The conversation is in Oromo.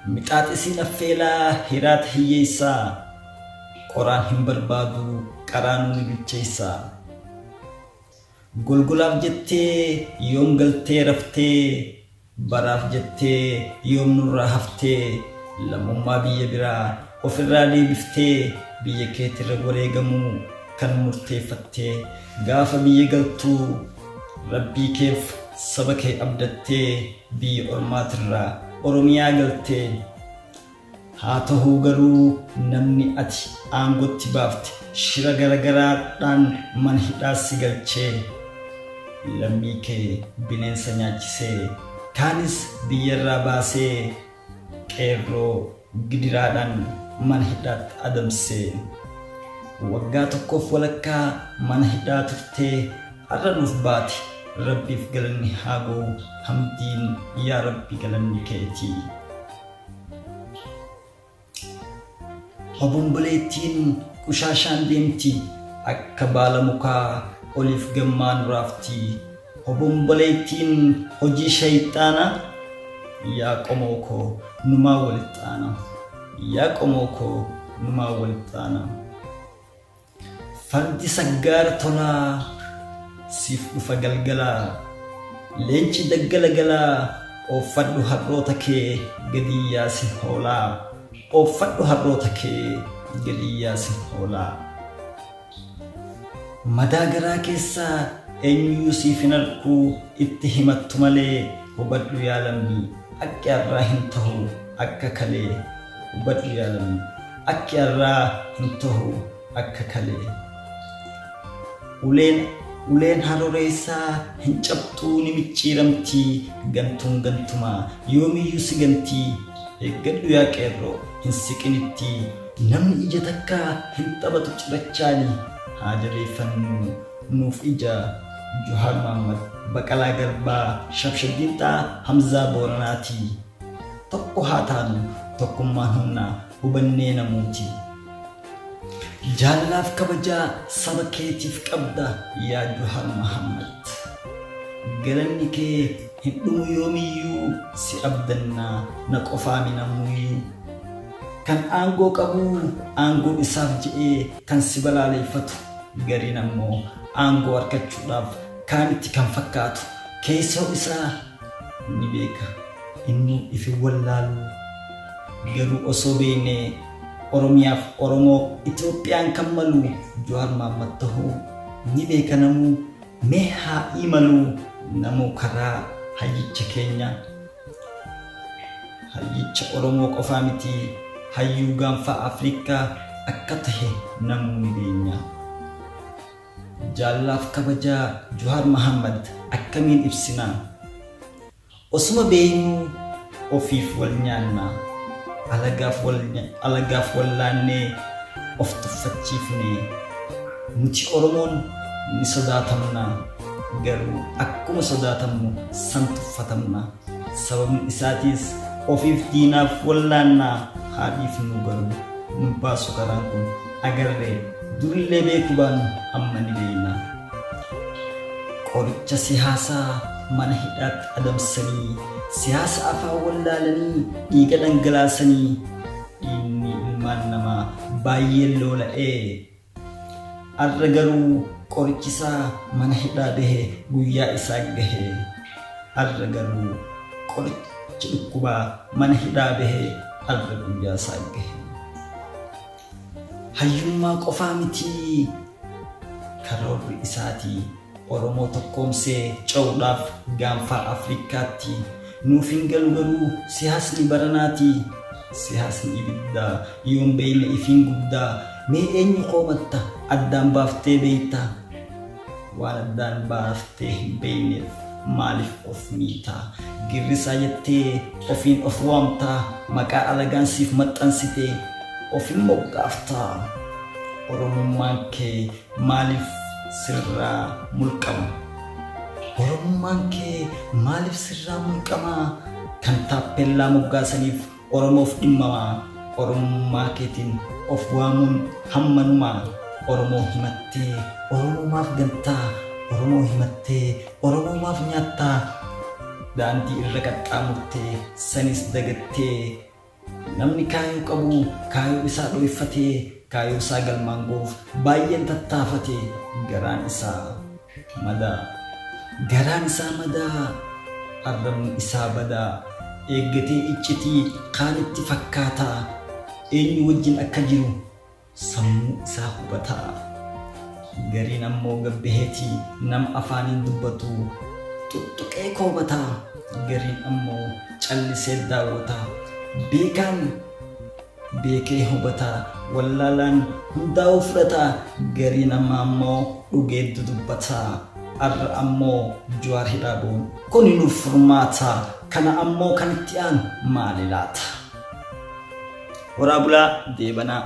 Mixaaxisiin affeelaa hiraata hiyyeessaa. Qoraan hin barbaadu qaraanuu ni bilcheessaa. Golgolaaf jettee yoom galtee raftee Baraaf jettee yoom nurraa haftee Lammummaa biyya biraa ofirraa deebiftee Biyya keetirra wareegamuu kan murteeffattee Gaafa biyya galtu Rabbii keef saba kee abdattee Biyya ormaatirraa Oromiyaa galtee Haa tahuu garuu namni ati aangotti baafte shira garagaraadhaan mana hidhaa si galchee, lammii kee bineensa nyaachisee, kaanis biyyarraa baasee qeerroo gidiraadhaan mana hidhaatti adamsee waggaa tokkoof walakkaa mana hidhaa turtee har'a nuuf baate Rabbiif galanni haa gahu hamdiin yaa Rabbi galanni keetii. Obomboleettiin qushaashaan deemti, akka baala mukaa oliif gammaa nu raafti. Obomboleettiin hojii shayxaana, yaa qomoo koo numaa walitti aana. Yaa qomoo koo numaa walitti aana. Fardi saggaara tolaa siif dhufa galgalaa Leenci daggala galaa Ooffadhu harroota kee gadi yaasin hoolaa Ooffadhu harroota kee gadi yaasin hoolaa Madaa garaa keessaa eenyuyyuu siif hin arkuu itti himattu malee hubadhu yaa lammii akki arraa hin tahu akka kalee Hubadhu yaa lammii. Akki arraa hin tahu akka kalee. Uleen uleen haroreessaa hin cabxuu ni micciiramtii gantuun gantumaa yoomiyyuu si gantii eeggadhu yaa qeerroo hin siqinittii namni ija takkaa hin taphatu cirachaani haa jabeeffannuu nuuf ija Juhaar Maammad Baqalaa Garbaa Shabshabdiin Xaa Hamzaa Booranaatii. Tokko haa taanu tokkummaan humna hubannee namuuti. Jaalalaaf kabajaa saba keetiif qabda yaa Juhar Mahammad. Galanni kee hin dhumu yoomiyyuu si abdannaa na qofaami namuuyyuu. Kan aangoo qabu aangoo isaaf je'ee kan si balaaleeffatu gariin ammoo aangoo arkachuudhaaf kaanitti kan fakkaatu keessoo isaa ni beeka innuu if hin wallaaluu garuu osoo beeynee Oromiyaaf Oromoo Itoophiyaan kan malu Juwaar Maammad tahuu ni beeka namuu mee haa imaluu namuu karaa hayyicha keenya hayyicha Oromoo qofaa miti hayyuu gaanfaa Afrikkaa akka tahe namuu ni beenya. Jaalalaaf kabajaa Juhaar Mahammad akkamiin ibsina? Osuma beeynuu ofiif wal nyaanna. Alagaaf wal alagaaf wal laannee of tuffachiifne. Nuti Oromoon ni sodaatamna. Garuu akkuma sodaatamnu san tuffatamna. Sababni isaatiis ofiif diinaaf wal laanna. Haa dhiifnuu garuu nun baasu karaan kun agarre durillee beeku baannu amma ni beeyna. Qoricha siyaasaa mana hidhaatti adamsanii, siyaasa afaan wallaalanii dhiiga dhangalaasanii, dhiigni ilmaan namaa baayyeen loola'ee. Arra garuu qorichi isaa mana hidhaa bahe guyyaa isaa gahe. Arra garuu qorichi dhukkubaa mana hidhaa bahe arra guyyaa isaa gahe. Hayyummaa qofaa mitii karoorri isaatii Oromoo tokkoomsee ce'uudhaaf gaanfaa Afrikkaatti. Nuuf hin galu garuu siyaasni baranaatii. Siyaasni ibiddaa yoon beeyne ifiin gubdaa. Mee eenyu koomatta addaan baaftee beeyta? Waan addaan baaftee hin beeyneef maaliif of miita? Girrisaa jettee ofiin of waamta, maqaa alagaan siif maxxansite ofin moggaafta. Oromummaan kee maaliif sirraa mulqama? Oromummaan kee maaliif sirraa mulqama? Kan taappellaa moggaasaniif Oromoof dhimmama. Oromummaa keetiin of waamuun hammanuma. Oromoo himattee Oromoo maaf gantaa? Oromoo himattee Oromoo maaf nyaattaa? Daandii irra qaxxaamurtee sanis dagattee. Namni kaayoo qabu kaayoo isaa dhoyfatee kaayoo isaa galmaan ga'uuf baay'een tattaafate garaan isaa madaa. Garaan isaa madaa arrabni isaa badaa eeggatee iccitii kaanitti fakkaataa eenyu wajjin akka jiru sammuu isaa hubataa. Gariin ammoo gabbaheeti nama afaaniin dubbatu xuxxuqee koobataa. Gariin ammoo callisee daawwata. Beekaan beekee hubataa. Wallaalaan hundaa'uu fudhata. Garii namaa ammoo dhugee dudubbata. Arra ammoo Jawaar hidhaa ba'uun kuni nuuf furmaata. Kana ammoo kan itti aanu maali laata? Horaa bulaa deebanaa.